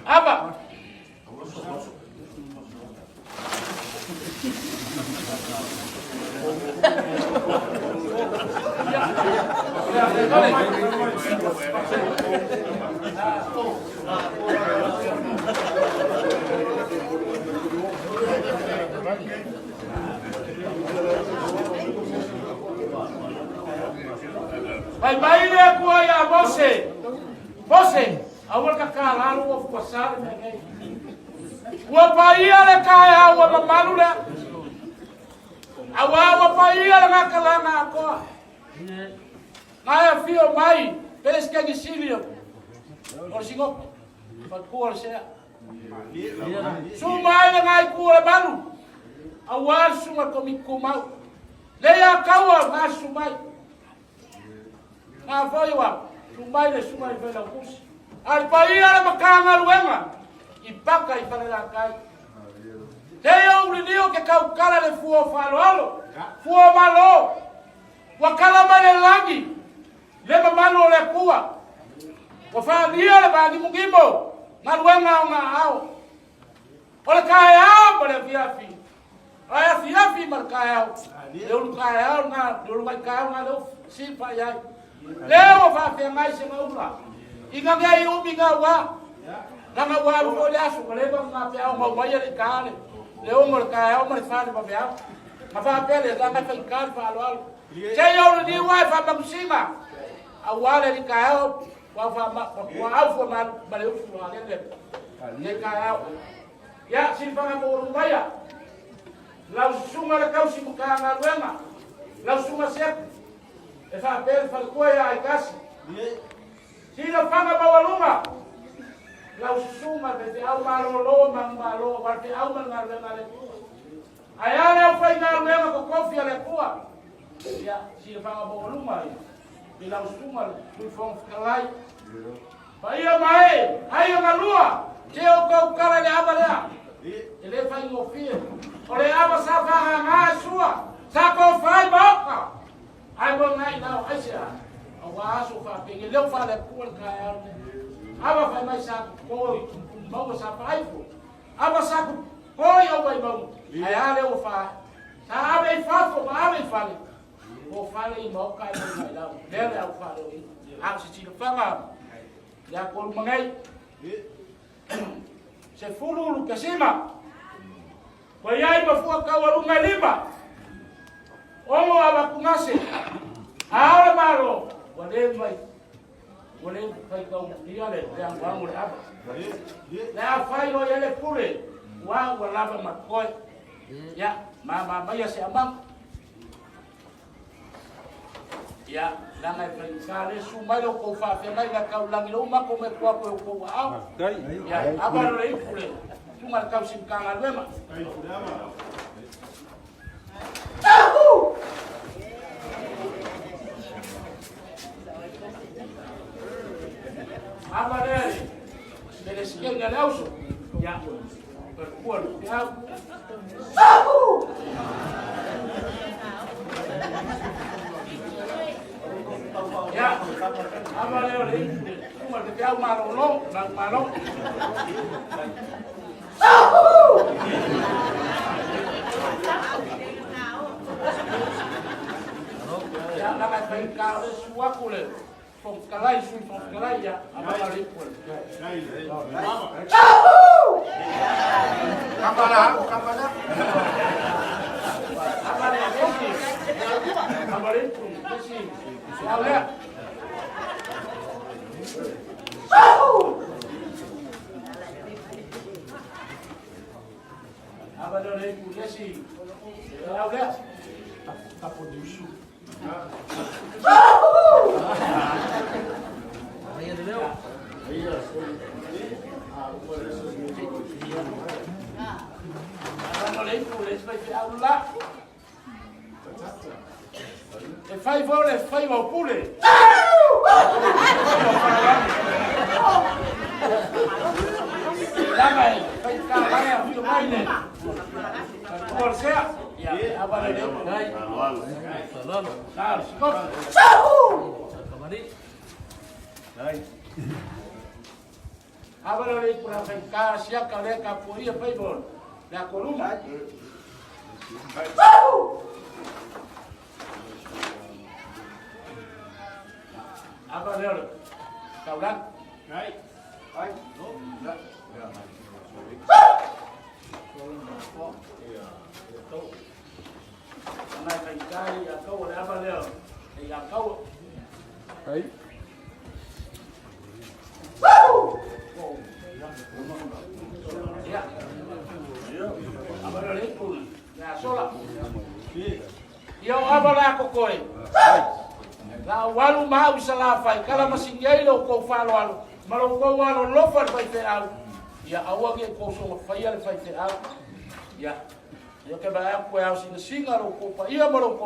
Ava. Fai mai le Atua iā Mose, Mose, aua le kakala lou ofu ua sa le mea nei. Ua paia le taeao ua mamalu lea. Auā ua paia le gagakalaga atoa. Na e afio mai Peresetene Sili o le Sinoto, faletua o le Sea. Susu mai lena itu o le malu, auā le susuga i le Komiti Tumau. Lea ia taua na susu mai. Na foi ua susu mai le susuga i Failautusi. A le paia o le Matagaluega i Paka i Falelatai. Lea ou lilio ke tautala le fua o faaaloalo, fua o Malo. Ua tala mai le lagi le mamalu o le Atua. Ua faalia le vanimonimo galuega o gaao. O le taeao ma le afiafi, o le afiafi ma le taeao, le ulu taeao lena, le uluai taeao lena lea ua sifa i ai. Lea ua faafeagai se gaula, ina ne i umi gaua, leaga ua alu foi le aso, ua leva ona gapeao mau mai e le i ta le 6 o le taeao ma le 4 le vaveao. Ma faapea lea, leaga e faigata le faaaloalo. Se i ou liliu lava e faamanusina, aua le alii taeao, ua au fua ma le usu a lele le taeao. Ia, silifaga mo maia, lau susuga le tausi Matagaluega, lau susuga Sepu, e faapea le faletua ia Aitasi. Silafaga maualuga, lau susuga le faifeau malolo manumalo, aua le feau ma le galuega a le Atua. Ae a le aufaigaluega totofi a le Atua? Ia, silafaga maualuga i lau susuga le Sui Fofoga Fetalai. Paia ma e, ai o galua, se o tautala i le ava lea. E le faigofie. O le ava sa faaagaga e sua, sa tofa ai maota. Ae mo ngai lau aisea, aua aso faapenge leo faale Atua le taeao lenei. Ava fai mai sa koi, maua sa faaifo. Ava sa koi au vaimauga, ae a lea ua faae. Sa ave i fafo ma ave i fale, po fale i maoka ae mo ngai lau. Lea le au faaleoina. A o se silafaga ia kolu mangai. Se fulu ulu kesima. Ua iai ma fua taualuga e lima. Ono avatu gase. A o le Malo, ua le mai. Ua le fai taulia le aguagu le ava. Le a fai loa i ai le pule, ua lava ma totoe. Ia, ma maia se amaga. Ia, leaga e faigata le susu mai lo outou faafeagaiga taulagi le uma atu me tua atu e outou aao. Ia, ava lo le ipu le susuga le tausi Matagaluega. Ava lea le Peresetene a le auso. Ia, faletua le feau. Ia, ava lea o le ipu le susuga le feau malolo, manumalo. Ia, leaga e faigata o le susu atu le Fofoga Fetalai, Sui Fofoga Fetalai, ia, ava le ipu. Kamala, kamala. Ava le esi, ava le ipu, esi, feau lea. Ava lea o le ipu, esi, feau lea. Tapo ni usu. Ava le ipu, le esi faifeau la. E fai foi le faiva o pule. Leaga e faigata mai afio mai le faletua o le Sea. Ia, ava le ipu. Na, o le sikofi. Ava lea o le ipu le aufaigata siaka o lea e tapuaia faiva o le atoaluma. Ava lea o le taulagi. Ana e faigata ia kaua le ava lea o ia kaua. Ia. Ava lea o le ipu le asola. Ia o ava la kokoe. La au alu ma au i Salafai, kala masini ai lo outou faaaloalo ma lo outou alolofa i le faifeau. Ia aua ne i outou soona faia le faifeau. Ia, ia ke vaai atu e ao sinasina lo outou paia ma lo outou.